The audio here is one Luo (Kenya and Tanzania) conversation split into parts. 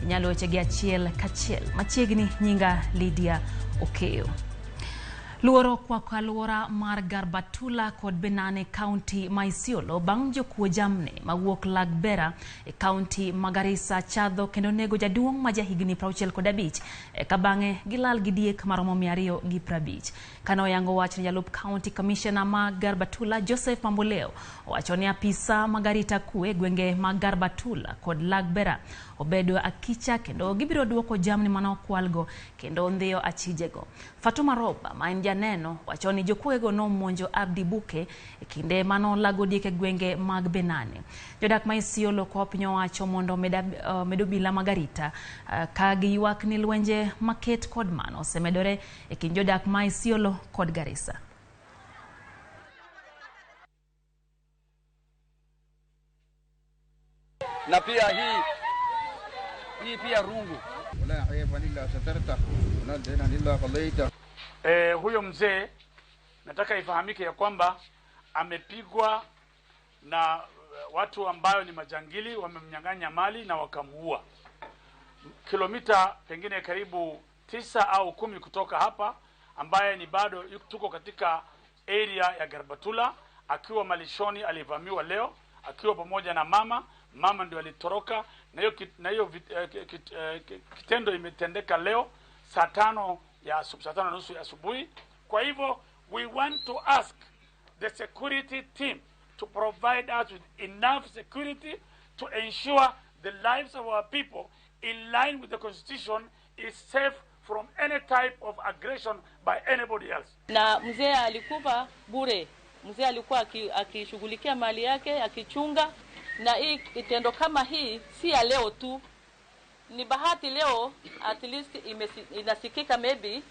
Inyalo wechegi achiel kachiel. Machiegni nyinga Lydia Okeyo. Luoro okwako alwora mar Garbatula kod Benane kaunti ma Isiolo bang' jokuo jamni mawuok Lagbera e kaunti ma Garissa chadho kendo nego jaduong' ma jahigni 65 eka bang'e gilal gi diek maromo 250. Kane oyango wach ni jalup county commissioner ma Garbatula Joseph Mamboleo owacho ni apisa mag arita kwe e gwenge mag Garbatula kod Lagbera obedo akicha kendo gibiro duoko jamni mane okwalgo kendo ndhiyo achijego. Fatuma Roba ma en janeno wacho ni jokuoyego nomonjo Abdi Buke e kinde mano lago diek e gwenge mag Benane. Jodak ma Isiolo kwa piny owacho mondo omed obila mag arita ka giywak ni lwenje maket kod mano osemedore e kind jodak ma Isiolo kod Garissa. Na pia hii pia rungu. Huyo mzee nataka ifahamike ya kwamba amepigwa na watu ambayo ni majangili, wamemnyang'anya mali na wakamuua. Kilomita pengine karibu 9 au 10 kutoka hapa, ambaye ni bado tuko katika area ya Garbatula, akiwa malishoni alivamiwa leo akiwa pamoja na mama. Mama ndio alitoroka na hiyo kitendo imetendeka leo saa 5:30 ya asubuhi. Kwa hivyo we want to ask the security team to provide us with enough security to ensure the lives of our people in line with the constitution is safe from any type of aggression by anybody else. Na mzee alikufa bure. Mzee alikuwa akishughulikia mali yake, akichunga. Na hii kitendo kama hii si ya leo tu. Ni bahati leo at least inasikika maybe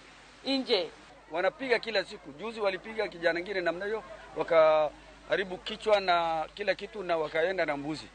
nje. Wanapiga kila siku. Juzi walipiga kijana mwingine namna hiyo, wakaharibu kichwa na kila kitu na wakaenda na mbuzi.